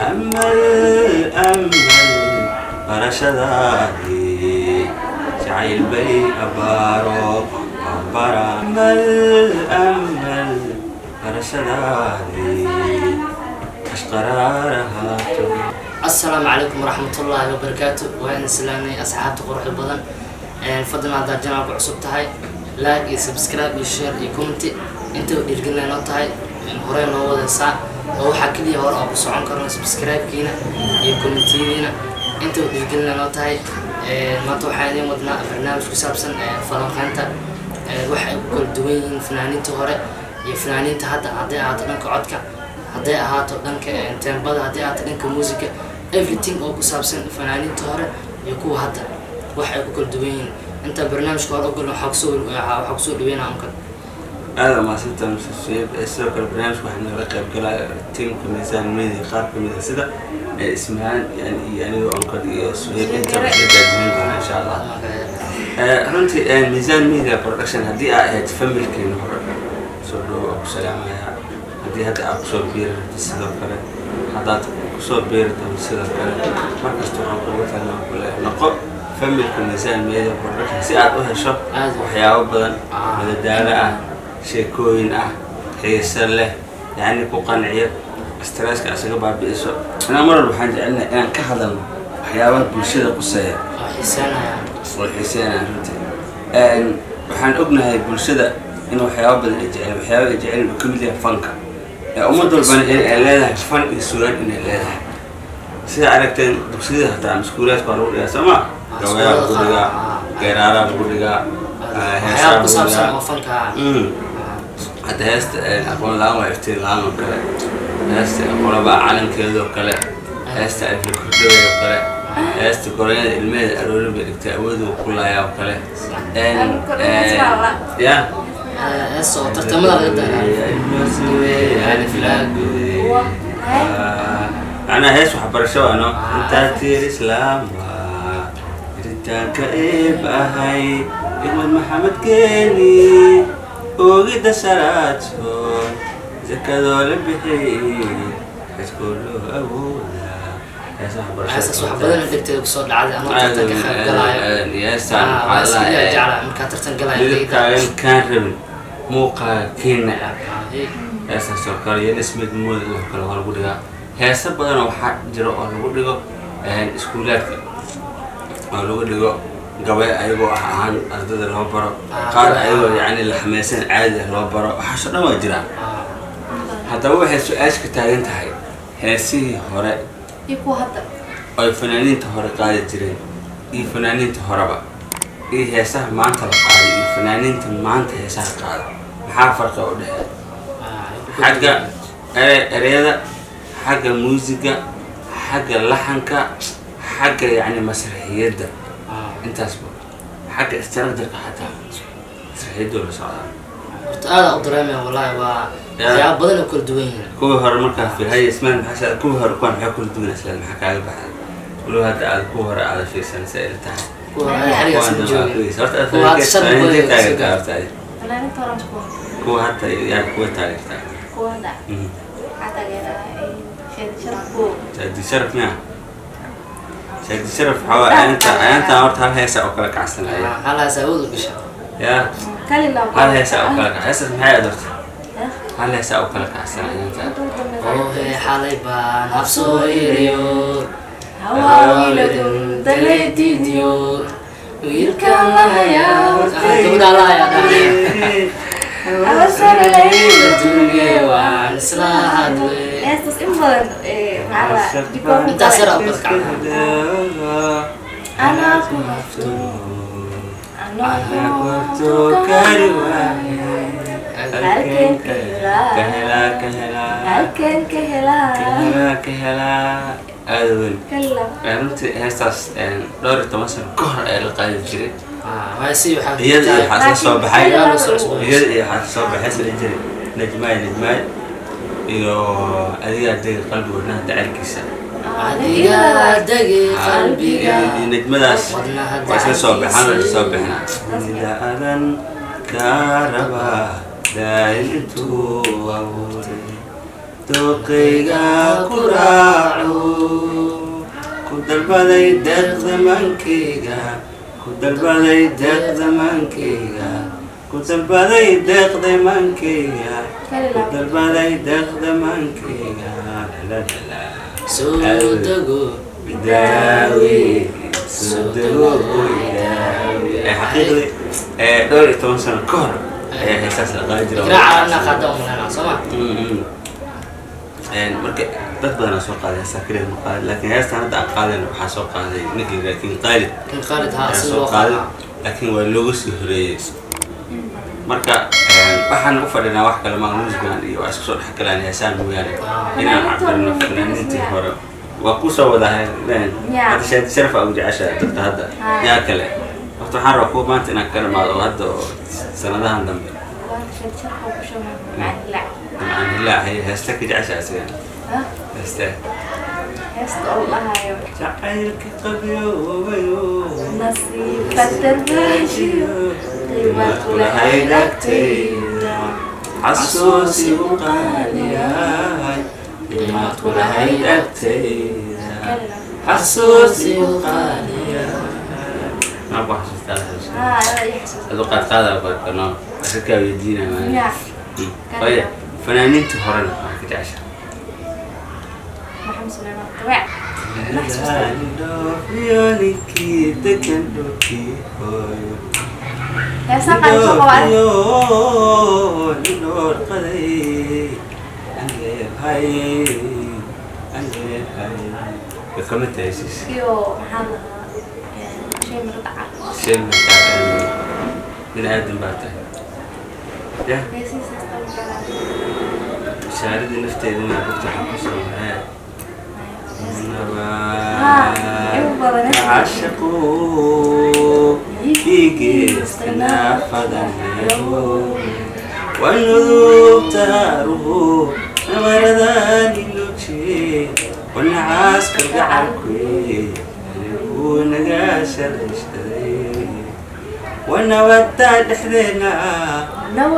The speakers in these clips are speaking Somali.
Amal, amal, barashadaadii jacayl bay abaaro bara. Amal, amal, barashadaadii ashqaraar ahaato. Asalaamu calaykum waraxmatullaahi wabarakaatu. Waa idin salaamay, asxaabta quruxda badan. Fadlan, haddaad channelka cusub tahay, like iyo subscribe iyo share iyo comment intaba dhiirgelina noo tahay. Horey noo wadaysaa oo waxaa keliya hore oo ku socon karno subscribe-kiina iyo commentiyadiina, intaba dhiirgelina noo tahay. Maanta waxaan idiin wadnaa barnaamij ku saabsan falanqeynta waxa ay ku kala duwan yihiin fanaaniinta hore iyo fanaaniinta hadda, hadday ahaato dhanka codka, hadday ahaato dhanka teembada, hadday ahaato dhanka muusiga, everything oo ku saabsan fanaaniinta hore iyo kuwa hadda, wax ay ku kala duwan yihiin. Inta barnaamijka hore ogol, waxaa kusoo dhaweynaa unkan. Aada mahadsantahay, Mr. Suhayb. Sidoo kale barnaamijka waxaa nagala qayb galaya tiimka Miisaan Media, qaar kamid ah sida Ismahaan iyo aniga, Onkod iyo Suhayb, intaba isla daadihin doona, insha Allah. Runtii Miisaan Media Production, haddii aa ahayd familkeena hore, soo dhowo, waa ku salaamaya. Haddii hadda aad kusoo biiri rabtid, sidoo kale haddaad kusoo biiri doonto, sidoo kale markasta waxaan kugu talnaa kule noqo familka Miisaan Media Production si aad u hesho Aad. waxyaabo badan, madadaalo ah, sheekooyin ah, xiise leh, yacni ku qanciyo, stresska isaga baabi'iso. Anaa mar walba waxaan jecelnahay inaan ka hadalno waxyaabaha bulshada quseeya oo xiiseynaya. Oo xiiseynaya runtii. Waxaan ognahay bulshada in waxyaabo badan ay jecel, waxyaaba ay jecelin uu ka mid yahay fanka. Ummad walbana in ay leedahay fan iyo sugaan inay leedahay. Sida aragteen, dugsiyada hataa ama iskuulaadka waa lagu dhigaa, soo ma? Gabayaa lagu dhigaa, geeraaraa lagu dhigaa, heesaa waxyaaba ku lagu saabsan dhigaa oo fanka. Hadda heesta aqoon la-aan waa iftiin la-aan oo kale, heesta qolaba calankeeda oo kale, heesta alifla kordhawey oo kale, heesta goronyada ilmeheeda aroorin bay dhigtay awoodu ku laayaa oo kale. Ya. Heesta oo tartamada laga daaraa. Macnaha hees waxbarasho waa no intaa tiir islaam waa jiritaanka eeb ahay, Igmad Maxamed keeni, oogida salaadsoon, zakadoo la bixiyey, xajkoo loo awoodaa. Hees heestaas wax badan dhegteeda kusoo dhacday anoo tartan ka qayb galaayo. Heestaan waa iska jeclaa markaa tartan galaayo. Midabkaagan kaan rabin, muuqaaga keen necab, heestaas oo kale iyo Ismid Mood oo kale waa lagu dhigaa. Heeso badanoo waxaa jira oo lagu dhigo iskuulaadka, oo lagu dhigo gabay ayagoo ah ahaan ardada loo baro, qaar ayagoo yacni la xameysan caadi ah loo baro. Waxaasoo dhan waa jiraan. Haddaba waxay su-aasha ka taagan tahay heesihii hore iyo kuwa hadda ay fanaaniinta hore qaadi jireen iyo fanaaniinta horeba iyo heesaha maanta la qaaday iyo fanaaniinta maanta heesaha qaada, maxaa farqa u dhexeeya xagga ereyada, xagga muusiga, xagga laxanka, xagga yacni masraxiyadda, intaasba, xagga structureka, xataa masraxiyaddu la socdaa? Horta aada u dareemaya, wallahi waa waxyaaba badan oo kala duwan yihiin. Kuwii hore markaa fiirhaya, Ismaan, maxaa kuwii hore kuwan maxay kula duwan islaan? Maxaa kaaga baxay walow hadda aad kuwa hore aada fiirsan si ay tahay? Kuwa hore xiligaas ma joogin. Horta aad Kuwa hadda shan fanaaniinta boy taageertaa soo horta adiga? Fanaaniinta hore kuwa Kuwa hadda yaa kuwa taageertaa? Kuwa hadda waxaa taageeraa Shaadi Sharaf kuwa. Shaadi Sharaf miya? Shaadi Sharaf waxaa waaye ayaanta horta hal heesa oo kala kacsanaya. Halaas awood u gasha. Ya. Kalila. Hal heesa oo kala kac, heesas maxay aad horta? Hal heesa oo kala kacsan ayaanta. Oohe, xalay baan habsoo iriyo Hawaawiladun daleedidiyo wiilkaan la hayaa, gabadhaa la hayaa dhahay. Adduunye waan isla hadlay. Heestas in badan maxaa la jikooyin. Intaas yar oo kala kacda. Anaa ku hafto, anaa ku hafto kari waaye. Halkeen ka helaa? Ka helaa, ka helaa. Halkeen ka helaa? Ka helaa, ka helaa, aada weyn. Kalila. Runtii heestaas dhowr iyo toban sano ka hor ayaa la qaadi jiray. Waa si waxaa Iyada iyo waxaa isla soo baxay Yaa la soo cusboonaysiiyey. Iyada iyo waxaa soo baxay sida jiray Najmaay, Najmaay iyo adigaa dega qalbi wadnaha dacelkiisa. Adiga degi qalbiga Iyo Najmadaas wadnaha. waa isla soo baxaan, waa isla soo baxeen. Sida adan kaa rabaa daayin intuu abuuray dooqayga ku raaco. Dalbaday deeqdamaankayga, ku dalbaday deeqdamaankayga, ku dalbaday deeqdamaankayga, ku dalbaday deeqdamaankayga, la la la. Soo dego. Idaawi, soo dego, idaawi. Xaqiiqdii dhowr iyo toban sano ka hor ayaa heesaas la qaadi jiray. Igraaca anaa qaada umalana, soo ma? Marka dad badanaa soo qaaday heestaa, keliya ma qaadin, laakiin heestan hadda aan qaadayna waxaa soo qaaday ninkii laakiin Qaalid. King Khalid, haa. Ayaa Si soo loo qaaday, qaadaa. Laakiin waa looga sii horeeyey. Marka waxaan u fadhinaa wax kale maa, muusigan iyo waa isku soo dhexgalaan heesaan mooyaane, inaan cabirno fanaaniintii hore. Waa kusoo wadahay. Hadda Shaadi Sharaf aa ugu jeceshahay dadka hadda, yaa kale? Horta waxaan rabaa kuwa maanta inaan ka dhamaado oo hadda oo sanadahan dambe. Nimcaan Hilaac. Hay, heesta ka jeceshahay asigan, heeste? Heesta oo dhahayo Jacaylka qabyoobayo nasiibka darbaajiyo qiimad kulahayd agtayda, xasuusigu qaaliyahay, qiimad kulahayd agtayda, xasuusigu qaaliyahay. Maa ku xasuustaa? Haa, ayaa ii xasuusta. Adu qaad qaada barkano kaa weydiinaya. Ya. Waya, fanaaniintii horena waxaa ka jecesha? Maxamed Suleymaan Tabeec ma xasuustaa? Ninkii degan dhulkii hooyo. Heesaa qaali soo qabaa. Nin dhoorqaday aan leeyahay, aan leeyahay, way kamid tahay siis. Iyo maxaa la dhahaa, shay miro dhaca. Shay markaa nin aadan baa tahay ya. Heesihiisa heestaa ma jeclaa. Bishaaradii nafteedina dadka waxaa ku soo maree. Igu badan. Caashaqu igeesta naafadaneebo wanudubtaaruhu namaradani nuji wanacaaska gacalkuy anigu naga shalashaday wanabada dhexdeena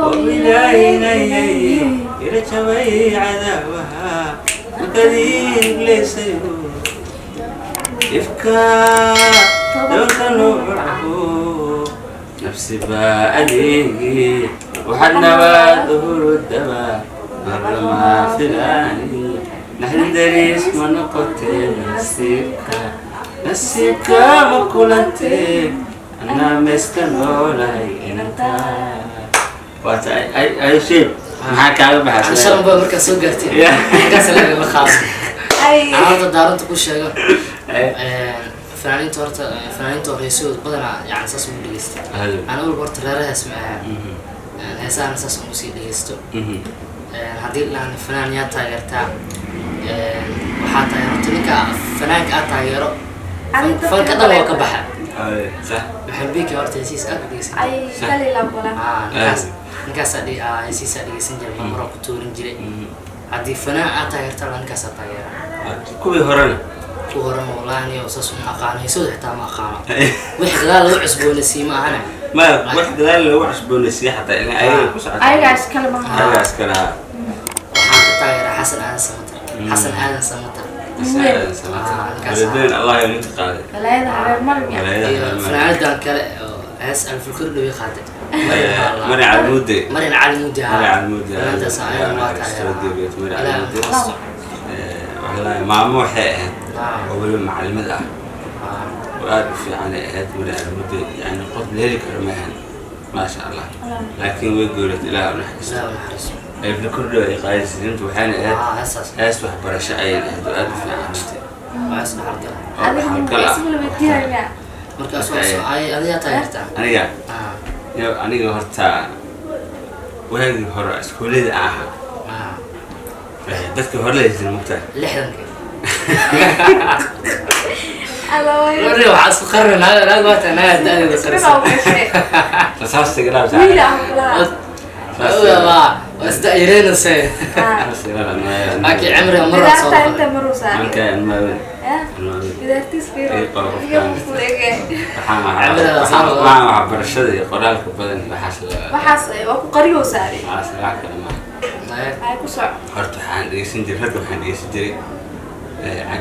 oo ilaahinayay ila jabay cadaawaha makadiin leysayo ifka doonka nuucahu nafsi baa adeegi waxaad nabaad hurudaba marlama filaani naxdin dariis ma noqotee, nasiibka, nasiibka ma kulantee, anaa meesta noolahay inanta waata ay sheeb maxaa kaaga baxaa? Shalay baa markaa soo gaartay. Markaas laga qaado. Ay. Aan horta daaranta ku sheego, fanaaniinta horta, fanaaniinta horeysooda badanaa yani saas ugu dhegeysta. Aan awalba horta reerahaas ma ahaan, heesahana saas ugu sii dhegeysto. Haddii dhahan fanaan yaa taageertaa, waxaa taageer horta ninka fanaanka aad taageero fanka dhan waa ka baxa. Sax. Maxamed Biki horta heesihiis aad u dhegeysan. Ay, kali la bola. Ninkaas, ninkaasaa heesihiisaa dhegeysan jiray, marmaraa ku tuurin jiray. Haddii fanaan aad taageertaa, waa ninkaasaa taageera. Kuwii horena? Ku horena wallahi aniga saas uma aqaano, heesooda xitaa ma aqaano. Wixii gadaal lagu cusboonaysiiye ma ahane. Ma wax gadaal lagu cusboonaysiiye xataa ilaa ayaga ku socota. Ayagaas kale ma aha. Ayagaas kale ha. Waxaan ka taageeraa Xasan Aadan Samatar, Xasan Aadan Samatar. Waalidiin Allah iyo ninka qaaday. Walaayada hareer marin ya. Walaayadaha iyo reer Marin. fanaanadan kale oo hees Alfulkordhowi qaaday. Mari Calmuude. Marin Cali Muudi. Mari Calmuude. Fanaantaas ayadana waa taageeraa. Mari Ilaahay Calmuude. naxariisto. Wallahi maamo waxay ahayd oo weliba macalimad ah oo aad u fiican ay ahayd Mari Calmuude, yani qof la heli karo ma ahan, maasha Allah, laakiin way geeriyotay, Ilaah u naxariisto. Ilaahay naxariisto. Alfulkordhowi ay qaadaysa inta waxayna ahayd heestaas hees waxbarasho ayay ahayd oo aad u fiican runtii. Waa hees dhaxalgal. Oo Adiga dhaxalgal ah. isma la weydiinaya. Markaas waa soo ay adigaa taageertaa? Aniga yo, aniga horta waagii hore iskuullada aan ahaa, dadka hore la jirin mugtahay. 60-kii. Alla. Warri waxaa isku qarri naag naag waa taa naag da'deeda Isma qarisa. u gashay. Rasaasta galaab. Wiil ah kulaha. Waa waa isda'yareynayse. Laakiin cimriga mar soo Bidaarta inta maruusaa. Anka ilmaawin. Ya. Ilmaawin. Bidaartiis fiiro. Ii qoro qofkaan. Iga fuleege. Waxaan Cimriga soo waxaan waxbarashada iyo qoraalka badan waxaas la Waxaas waa ku qariyo saari. Waxaas wax kale maaha. Ay ku soc. Horta waxaan dhegeysan jiray ragga, waxaan dhegeysan jiray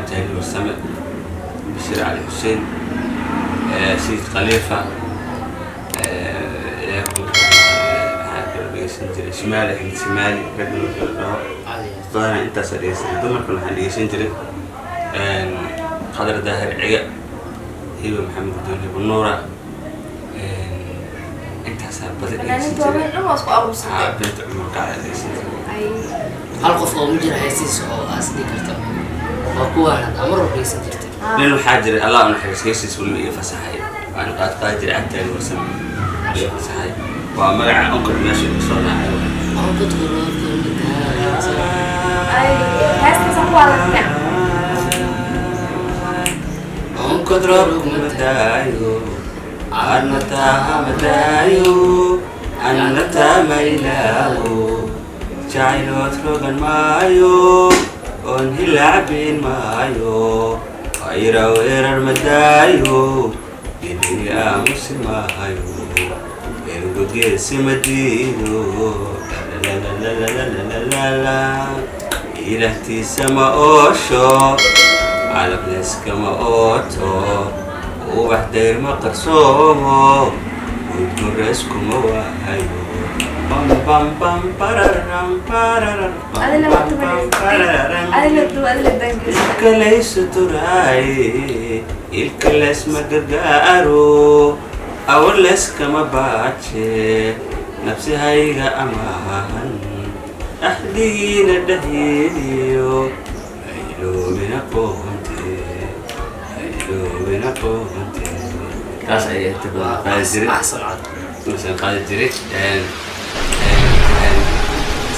Cabdi Warsame. Bashir Cali Xuseen, Sayid Khaliifa, waxaan kaloo dhegeysan jiray Shimaali, Axmed Shimaali, ragga marka la dhaho. Caadi ah. Badanaa intaasaa dhegeysan jiray. Dumarkan waxaan dhegeysan jiray Qadar Daahir Ciga, Hiba Maxamed Gudoon, Hiba Nuura. Intaasaa badan dhegeysan Fanaaniinta jiray. waaweyn dhan waa isku aruursatay. Haa, Binta Cumar Gacala dhegeysan jiray. Ay. Hal qof oo ma jira heesihiisa oo aas dhigi karta waa kuwaan hadda amar walba dhegeysan jirtay? Nin waxaa jiray, Allah u naxariis, heesiis weliba iga fasaxay, waan qaad qaadi jiray, Cabtaani Warsame iga fasaxay. Waa magaca Onkar meesha iga soo raacay. Onkadka roobka madaayo. Ay, heestaas ku aragtay. Onkod roobku ma daayo, adna taaha ma daayo, anna taa ma ilaawo, jacaylood rogan maayo, oon hilaacbin maayo, ayra weerar ma daayo, gelini aamusi maayo, ergo geesi ma diido, lalalalalalala, ilahtiisa ma oosho, calablayskama ooto, ubax dayr ma qarsoomo, gudgureyskuma waahayo, bam bam bam pararam pararam bam Adina bam ma bam pararam. Adina tu adina dankiisa. Ilka laysu turaaye, ilka laysma gargaaro, awar layskama baaje, nafsihayga amaahan, axdigiina dhexyeeliyo, hayloobina qoonte, hayloobina qoonte. Taas ayay inta badan qaadi jiray. Axsan cod. Uusan qaadi jiray.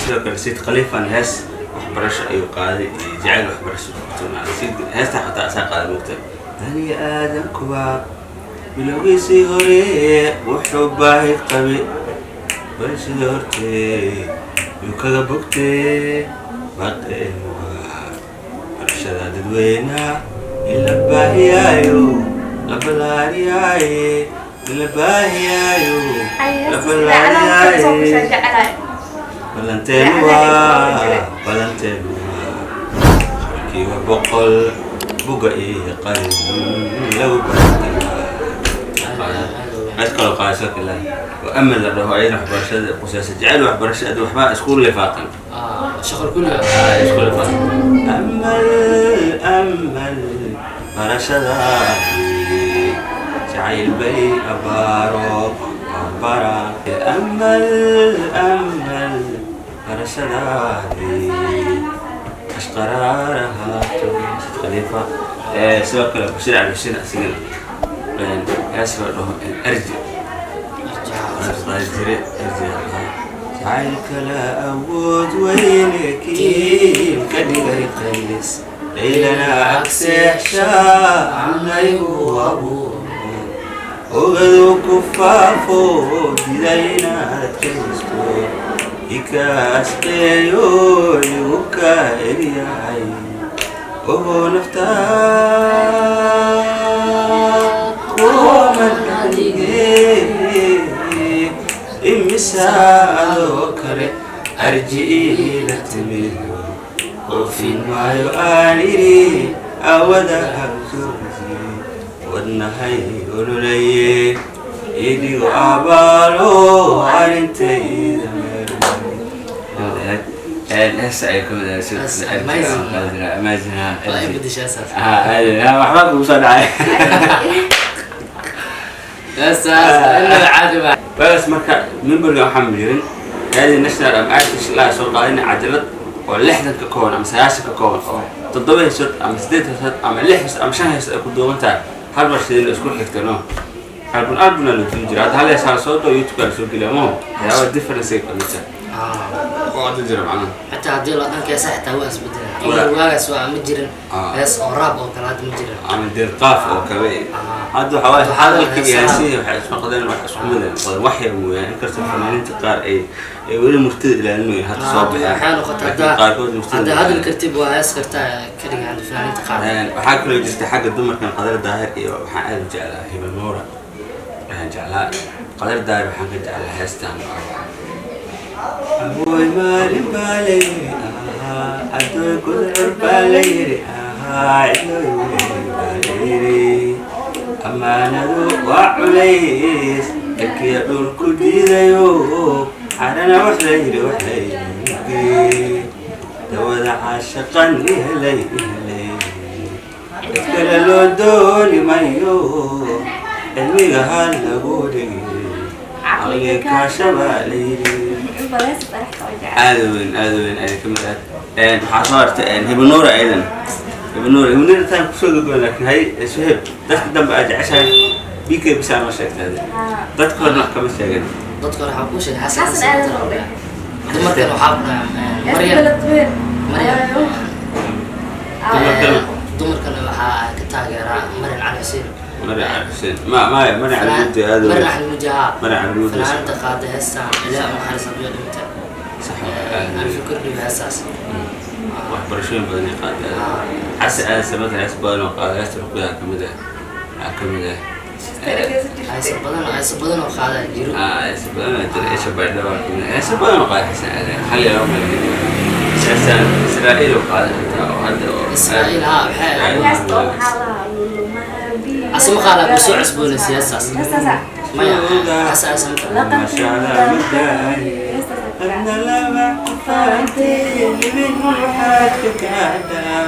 Sidoo kale Sayid Khaliifan hees waxbarasho ayuu qaaday iyo jacayl waxbarasho. Sayid heesta xataa asaa qaaday mugta. Bani aadamkuba bilowgiisii hore wuxuu baahi qabay barashada hortee yuu kaga bogtee, baqeen waa barashada dadweynaha in la baahiyaayo, la balaariyaaye, in la baahiyaayo, Ay, la heestaas idaacadaha ka soo gashaa balaariyaaye. Jecelahay. Balanteenu waa, balanteenu waa 100% buga iyo qalin lagu barantamaa. Mid kaloo qaadasho kale oo amal la dhaho, ayadana waxbarashada qusaysa, jecel waxbarasho adi waxbaa isku lifaaqan. Shaqal kulliga. Isku lifaaqan. Amal, amal barashadaadii jacayl bay abaaro bara, amal, amal barashadaadii ashqaraarahaato. Sid Khaliifa. Sidoo kale Bashiir Cali Xuseen asigana hees la dhaho Arji qaadi jiray. Arji jacaylka la awood weyne kiin ka dhigay qaylis laylana agseexsha anaygu abuur ogadu ku faafo diday inaad adkaysto ikaasqeeyo igu ka eryahay ogo nafta kuman adige imisa adoo kale arji iila timido oofin maayo aan idhi awada habjooji wadnahay ololaye idigo abaalo arrintayda. Heesta ay kamid ahay. That's amazing. Amazing. Waa in bedesha heestaas. Waxbaa kugu soo dhacay. Heestaas inaba caadi ma. Waagaas marka mimbarga waxaan jirin raadi national ama artist laa soo qaadin cajalad oo 60 ka kooban ama 90 ka kooban, oo toddoba heesood ama sideed heesood ama lix heesood ama shan heesood ay ku duuban tahay, hal mar sidii la isku xigta no album albumna la duubi jira. Hadda hal hees hala soo doo YouTube la soo geliya mo waxyaaba difference ay kamid tahay oo hadda jira macnaha. Xataa haddii la dhanka heesa xitaa waa isbedelan. Waagaas waa ma jirin hees oo rap oo kale hadda ma jirin. Ama dirqaaf oo kale. Hadda waxaa waaye hadalka iyo heesihii waxay isku noqdeen wax isku mid ay noqdeen wax yar mooyaane, inkastoo fanaaniinta qaar ay weli murtida ilaalinayeen hadda soo baxeen. Waxay noqotay laakiin haddaa qaarkood murtida haddaa hadal ilaalinayo. Kartib waa hees kartaa ka dhigan fanaaniinta qaar. Waxaa kaloo jirta xagga dumarkan Qadar Daahir iyo waxaan aad u jeclaa Hiba Nuura. Waxaan jeclaa Qadar Daahir, waxaan ka jeclaa heestan Abooy maalin baa la yiri ahaa, adoy gudcur baa la yiri ahaa, cidlooy weyn baa la Layidhi ammaanadu waa culays, cirkiya dhulku diidayo. Carana wax layidhi, wax layidhi, dawada caashaqan helay helay, cid kale loo dooni mayo. Cilmiga ha lagu dhigi, caqliga kaashabaa layidhi. Aada weyn, aada weyn ayay kamid ahayd. Waxaa soo hartay Hibanuura aydan. Hibanuura, Hibanuura intaan kusoo gogol, laakiin hay Suhayb, dadka dambe aad jeceshahay BK bisaa noo sheegtay adi. Dadka horena wax kama sheegin. Dadka hore waxaa kuu sheegay Xasan. Xasan Aadan oo dheh. Dumarkan waxaa ku dhahay Maryam, Maryam. Dumarkan? Dumarkan waxaa ka taageeraa Maryam Cali Xuseen. Maryam Cali Xuseen, ma maya, Maryam Cali Mudi aada Maryam weyn. Axmed Mudi, haa. Maryam Cali Mudi. Fanaanada qaada heestan, Ilaah u naxariis hadduu dhintay. Sax. Alfi kordhiba heestaas. Waxbarashooyin badan ay qaaday. Xasan Aadan Samatar hees badan oo qaaday, heesta ruqyaha kamid ah, waxaa kamid ah. Heesa badan, heesa badan oo qaadaa jiro. Heesa badan oo jira, Isha Baydhabo waa kamid ah. Heesa badan oo qaaday Xasan Aadan, hal iyo laba meel heestan Israa'iil oo qaaday xitaa oo hadda oo Israa'iil, haa, waxay asma qaala ku soo cusboonaysa heestaas. Maya, Xasan Aadan Samatar. Adna laba kufaantee libin waxaad ka gaadhaa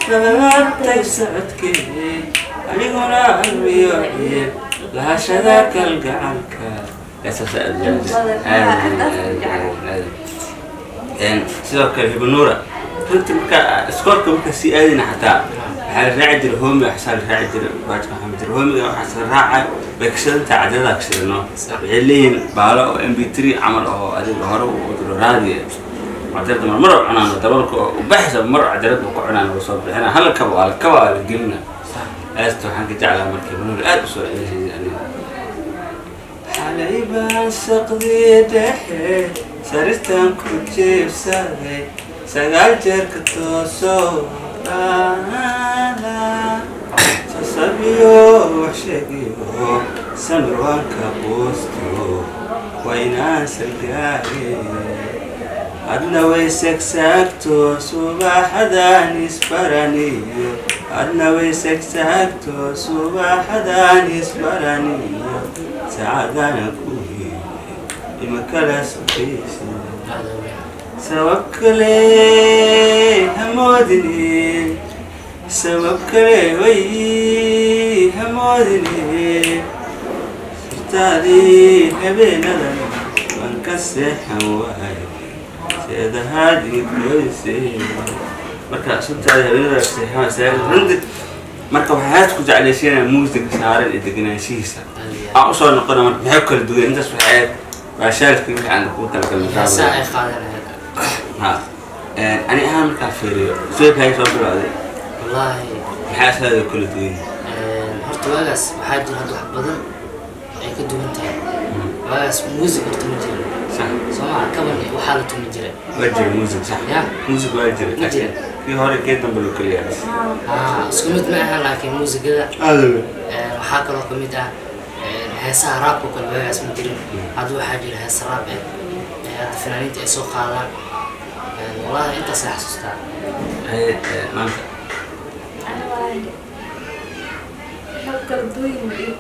labalaabtay socodkee, aniguna almiyo ciil lahashada kalgacalka. Heestaas aad aad. Sidoo kale Hibanuura runtii marka iskoolka marka sii aadayna xataa waxaa la raaci jiray hoomiga, waxaa la raaci jiray baajka, waxaa jira hoomiga, waxaas la raacay way kashidantahay cajalada kashidano. Waxay leeyihiin baalo oo MP3 camal oo adiga hore u diro raadiya cajalada, mar mar cunaan dabalka oo u baxaysa, mar cajalad ku cunaan oo soo bixina hal kaba waa la kaba waa la gelina. Heesta waxaan ka jeclaa marka Hibanuura aad u soo celisay aniga. Xalay baan saqdii dhexe sarirtan ku jiibsaday, 9 jeer ka tooso, sasabiyo wax sheegiyo, samir waan ka quusto, waa inaan salgaare. Adna way segsaagto subaxadan isbaraniyo, adna way segsaagto subaxadan isbaraniyo, saacadana ku ima kala sokaysa. Aada weyn. Sabab kale hamoodine, sabab kale way hamoodine, sirtaadii habeenadan waan ka seexan waayo, seedahaadii goyse. Marka suntaadii habeenadan seexan runti, marka waxaa hees ku jeclaysiinaya muusiga saaran iyo degenaanshihiisa. Aan usoo noqona marka, maxay ku kala duwan? Intaas waxay ahayd waa shaalkii wixii aan kugu talagalnay. Heesaha ay qaadanayeen. Ha, ani ahaan markaa fiiriyo, Suhayb hay soo bilowday. Wallaahi. Maxaa asaada kala duwan yihiin? Horta waagaas waxaa jira hadda wax badan ay ka duwan tahay. Waagaas music horta ma jirin. Soo maa kaban iyo waxaa la tumi jiray. Waa jira music, sax. Ya. Music waa jira. Ma jira. Kii hore kii dambe loo kala yaabis. Haa, isku mid ma ahan, laakiin muusigada Aada. Waxaa kaloo kamid ah heesaha raabka kale waagaas ma jirin. Hadda waxaa jira heesa raab eh ee hadda fanaaniinta ay soo qaadaan. Wallahi intaas ay xasuustaa. Haye, maanta. Ana walahi waxay kala duwan yihiin iyo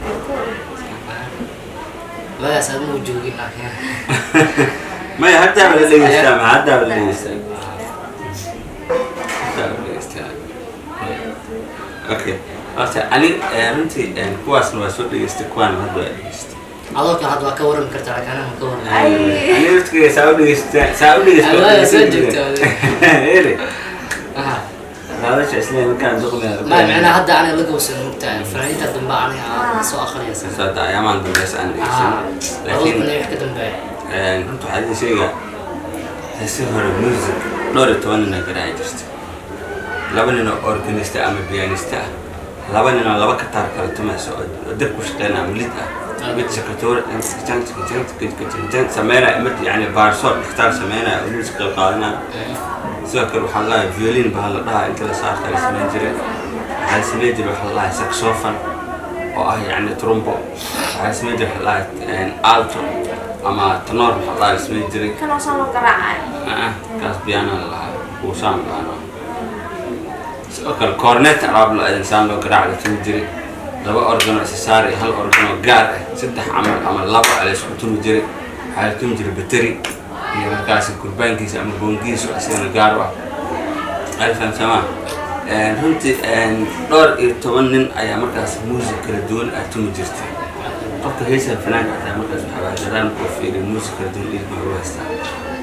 Waagaas aad ma joogin, laakiin Maya, haddaa la dhegeystaa, ma haddaa la dhegeystaa, haddaa la dhegeystaa. Okay, horta ani runtii kuwaasna waa soo dhegeystay, kuwaana hadda waa dhegeystay. Adoo kale hadda waa ka warami kartaa, laakiin aniga ma ka warami. Ani laftigeyga saa u dhegeystaa, saa u dhegeysta. Waa soo joogtaa. Ere. Aha. Raadasha isleen markaan duqmaya. Ma micnaha hadda aniga la gowsan mugtahay fanaaniinta dambe aniga aan soo aqriyaysa. Sababta ayaamaan dambeysa aan dhegeysan. Laakiin laakiin 2000 wax ka dambeeya. Runta waxaa idin sheegaa, heesi hore music dhowr iyo toban nin aa garaaci jirta, laba nin oo organista ama pianista ah, laba nin oo laba kataar kala tumaysa oo dib ku shaqeynaya ama lid ah, mid sakatoor sameynaya, mid yani baarsoor dhextaal sameynaya oo music qayb qaadanaya. Sidoo kale waxaa la dhahaa violin baa la dhahaa inta la saarta la sameyn jiray. Waxaa la sameyn jiray waxaa la dhahaa saxophone oo ah yani trumbo. Waxaa la sameyn jiray waxaa la dhahaa alto ama tenor waxaa la dhahaa la sameyn jiray. Kan oo saan loo garaacayo. Ah, kaas piano la lahaa, kuusaan lahaa. Sidoo kale cornet alaab la insaan loo garaac la tumi jiray, laba organo isa saari, hal organo gaar ah, saddex camal ama laba la isku tumi jiray. Waxaa la tumi jiray bateri iyo markaasi gurbaankiisa ama boongiisa isagana gaar u ah alfan sama. Runtii dhowr iyo toban nin ayaa markaas muusig kala duwan ah tumi jirtay. Qofka heesa fanaanka xataa markaas waxaa gadaal markuu fiiriyo muusig kala duwan dhiig baa lagu haystaa.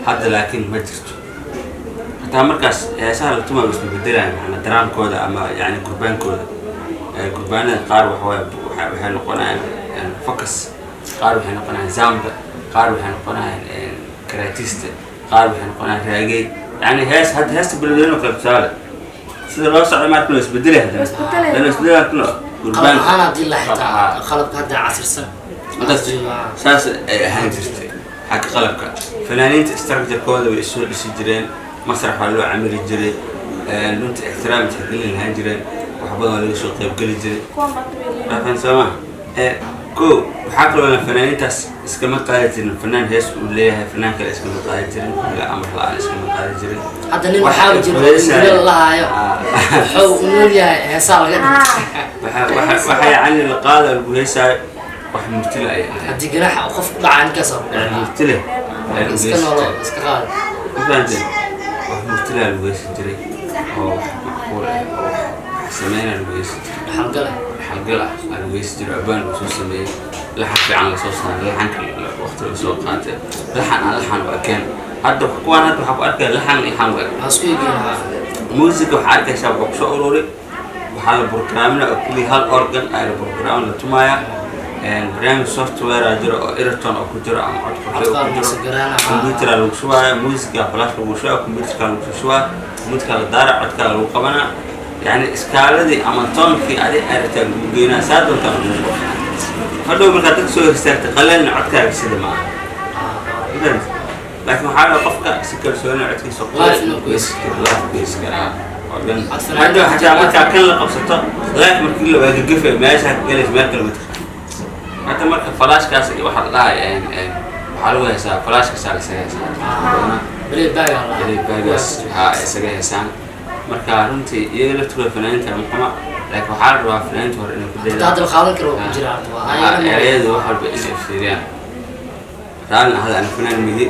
Hadda laakiin ma jirto. Hataa markaas heesaha la tumayo isma bedelayaan, macnaa daraamkooda ama yani gurbaankooda. Gurbaanada qaar waxawaaye waxay noqonayaan focus, qaar waxay noqonayaan zamba, qaar waxay noqonayaan karatista, qaar waxay noqonayaan raagey. Yani hees hadda heesta Beledweyne oo kale tusaale, sida loo socdo marka waa isbedelay haddana. Isbedelay. Haddana isbedelay haddana qalab gurbaan ahaan haddii la xitaa qalabka hadda casirsan. Markaas saas ay ahaan jirtay xagga qalabka. Fanaaniinta structure-kooda way isoo dhisi jireen, masrax waa loo camiri jiray, runtii ixtiraam, tixgelin lahaan jireen, wax badan waa laga soo qaybgeli jiray. Kuwan baa weyn. Fahan soo ma? Ko waxaa kaloo na fanaaniintaas iskama qaadi jirin. Fanaan hees uu leeyahay fanaan kale iskama qaadi jirin, bila amar la-aan iskama qaadi jirin. Hadda nin Waxa waxaa ay jiro fududeysay- guryo la lahaayo, wuxuu u nool yahay heesaa laga dhigtay. Waxa yacni la qaada lagu heesaayo wax murtile ay ahayd. Haddii ganaaxa qof ku dhacaa, ninkaas ku Wax dhacaa. murtile ayaa lagu Iska heesi noolo jiray. Iska qaada. Ma fahanteen? Wax murtile lagu heesi jiray oo wax macquul ah oo wax sameynaa lagu heesi jiray. Dhaxalgale. Xalgal ah aa lagu heesi jiray, abaan lagu soo sameeyey, laxan fiican lasoo saaray, laxanka waqti lasoo qaatay, laxan aan laxan u ekeen. Hadda kuwaan hadda waxaa ku arkaya laxan iyo laxan u eg. Waxaa isku eegeen. Muusiga waxaa arkaysaa wuxuu kusoo ururay, waxaa la programina oo keliya hal organ ayaa la program la tumaaya. Barnaamij software aa jiro oo Ableton oo ku jiro ama cod qurxo oo ku jiro. Codka. Computer lagu shubaya, muusiga flash lagu shubaya, computerka lagu shubaya, computerka la daara, codka lagu qabanaa, yani iskaaladii ama toonkii adi aragtaa lagu geynaa, saa doontaa lagu qurxinaa. Hadhow markaa dadka soo hor istaagta qaleelna codkaaga sida ma aha. Laakiin waxaa la qofka si kalsooni codkiisa Live inuu ku heesi. Live ku heesi karaa oo dhan. Cod fanaan. Hadda xataa markaa kan la qabsato live markii la waagagafay, meesha ka galaysa meel kale ma taqaan. Hadda marka flashkaas iyo waxaa la dhahay waxaa lagu heesaa flashkaasaa la isaga heesaa. Playback aa la Playback-gaas ha isaga heesaan. Marka runtii iyaga laftigooda fanaaniinta ma xuma, laakiin waxaa la rabaa fanaaniinta hore inay ku Hadda hadda la qaadan karo waa ku jira hadda waa ayagana. Ereyada wax walba inay fiiriyaan. Raalin ahada aan fanaan midi,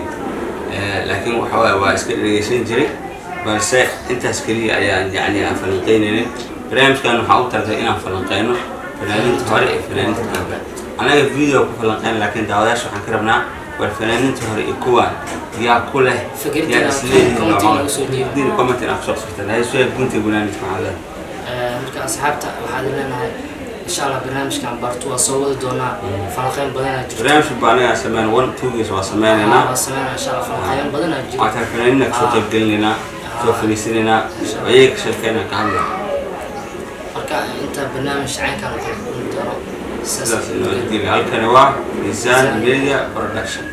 laakiin waxa waaye waa iska dhegeysan jiray, balse intaas keliya ayaan yacni aan falanqeynaynin. Barnaamijkan waxaa u talagalay inaan falanqeyno fanaaniinta hore iyo fanaaniinta dambe. Anaga video ku falanqeyn, laakiin daawadayaasha waxaan ka rabnaa war fanaaniinta hore iyo kuwaan yaa ku leh Fikirkiina yaa isleeyihiin. Comment inagu soo dhiiba. Diin comment inaad kusoo qortaan. Hay soo gunta gunaanid maxaa leedahay? Marka asxaabta waxaad leenahay, insha Allah barnaamijkan bartu waa soo wadi doonaa, falanqeyn badanaa jirto. Barnaamijka baa anagaa sameyn, one two years waa sameynaynaa. Waa sameynaa insha Allah, falanqeyn badanaa jiro. Waataan fanaaniina kasoo qaybgelinaynaa, soo fadhiisanaynaa, ayaga ka sheekeynaa, ka hadlaa. Marka inta barnaamij caynkaan oo kale kulmi doono sidaas inoo geli. Halkani waa Miisaan Media Production.